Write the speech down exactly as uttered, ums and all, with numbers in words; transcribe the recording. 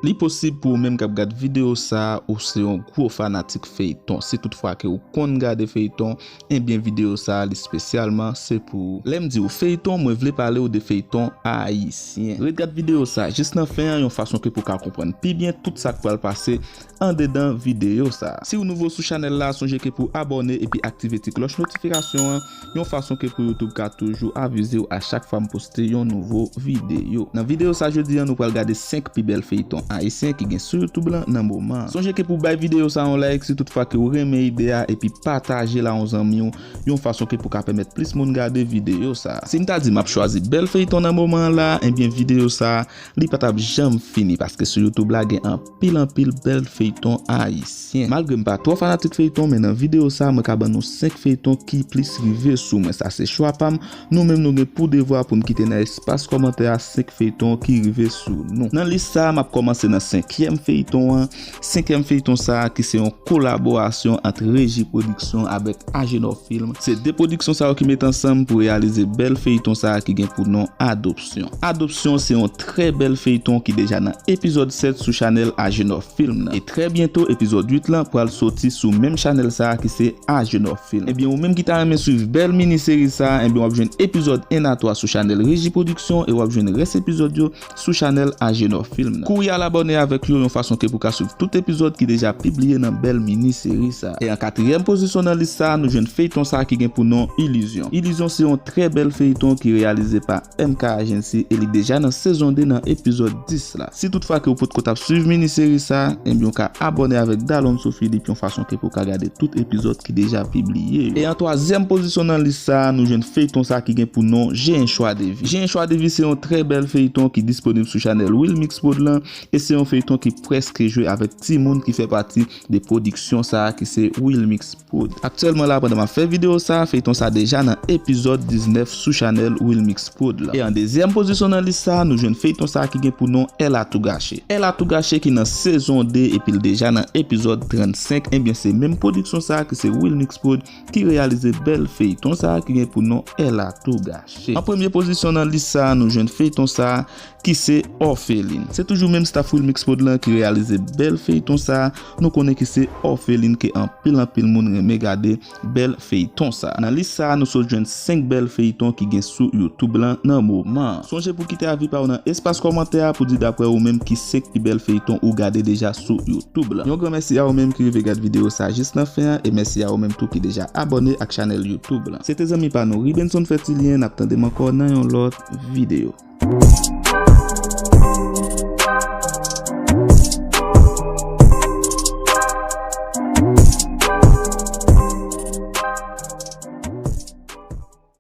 Li posib pou ou menm k ap gad videyo sa a, ou se yon gwo fanatik feyton. Si toutfwa ke ou konn gade feyton, ebyen videyo sa a li espesyalman se pou ou. Lè m di w feyton, mwen vle pale w de feyton ayisyen. Ret gad videyo sa a jis nan fen an, yon fason ke pou w ka konprann pi byen tout sa k pral pase andedan videyo sa a. Si w nouvo sou chanèl la, sonje ke pou w abòne epi aktive ti klòch notifikasyon an, yon fason ke pou YouTube ka toujou avize w a chak fwa m poste yon nouvo videyo. Nan videyo sa jodi an, nou pral gade senk pi bèl feyton ayisyen ki gen sou YouTube lan nan moman an. Sonje ke pou w bay videyo sa yon like si toutfwa ke w renmen ide a, epi pataje l a yon zanmi w, yon fason ke pou ka pèmèt plis moun gade videyo sa. Si m ta di m ap chwazi bèl feyton nan moman an la, ebyen videyo sa li pa t ap janm fini, paske sou YouTube la gen anpil anpil bèl feyton ayisyen. Malgre m pa twò fanatik feyton, men nan videyo sa mwen ka ban nou senk feyton ki plis rive sou mwen. Sa se chwa pa m. Nou menm nou gen pou devwa pou n kite nan espas kòmantè a senk feyton ki rive sou nou. Nan lis sa, m ap kòmanse nan senkyèm feyton an. Senkyèm feyton sa a ki se yon kolaborasyon ant Reji Pwodiksyon avèk Agenor Film. Se de pwodiksyon sa yo ki met ansanm pou reyalize bèl feyton sa a ki gen pou non Adopsyon. Adopsyon se yon trè bèl feyton ki deja nan epizòd sèt sou chanèl Agenor Film nan. E trè byento epizòd uit lan pral soti sou menm chanèl sa a ki se Agenor Film. Ebyen ou menm ki ta renmen swiv bèl mini seri sa a, ebyen w ap jwenn epizòd en a twa sou chanèl Reji Pwodiksyon e w ap jwenn rès epizòd yo sou chanèl Agenor Film nan. Kouri al abòne avèk yo yon fason ke pou ka swiv tout epizòd ki deja pibliye nan bèl mini seri sa. E an katriyèm pozisyon nan lis sa, nou jwenn feyton sa ki gen pou non Ilizyon. Ilizyon se yon trè bèl feyton ki reyalize pa M K Agency e li deja nan sezon de nan epizòd dis la. Si toutfwa ke w potko t ap swiv mini seri sa, ebyen w ka abòne avèk Dalonso Philippe yon fason ke pou w ka gade tout epizòd ki deja pibliye yo. E an twazyèm pozisyon nan lis sa, nou jwenn feyton sa ki gen pou non J'ai un choix de vie. J'ai un choix de vie se yon trè bèl feyton ki disponib sou chanèl Wilmix Prod lan, e se yon feyton ki prèske jwe avèk timoun ki fè pati de pwodiksyon sa ki se Wilmix Prod. Aktyèlman la, pandan m ap fè videyo sa, feyton sa deja nan epizòd diznèf sou chanèl Wilmix Prod lan. E an dezyèm pozisyon nan lis sa, nou jwenn feyton sa ki gen pou non Elle a tout gâché. Elle a tout gâché ki nan sezon de epi l deja nan epizòd trannsenk, ebyen se menm pwodiksyon sa ki se Wilmix Prod ki reyalize bèl feyton sa ki gen pou non Elle a tout gâché. An premye pozisyon nan lis sa, nou jwenn feyton sa ki se Orpheline. Se toujou menm staff Wilmix Prod lan ki reyalize bèl feyton sa, nou konnen ki se Orpheline ke anpil anpil moun renmen gade bèl feyton sa. Nan lis sa, nou sot jwenn senk bèl feyton ki gen sou YouTube lan nan moman an. Sonje pou kite avi pa w nan espas kòmantè a pou di daprè ou menm ki senk pi bèl feyton ou gade deja sou YouTube lan. Yon gran mèsi a ou menm ki rive gad videyo sa jis nan fen an, e mèsi a ou menm tou ki deja abòne ak chanèl YouTube lan. Se te zanmi pa nou Ribenson Fertilien, n ap tande m ankò nan yon lòt videyo.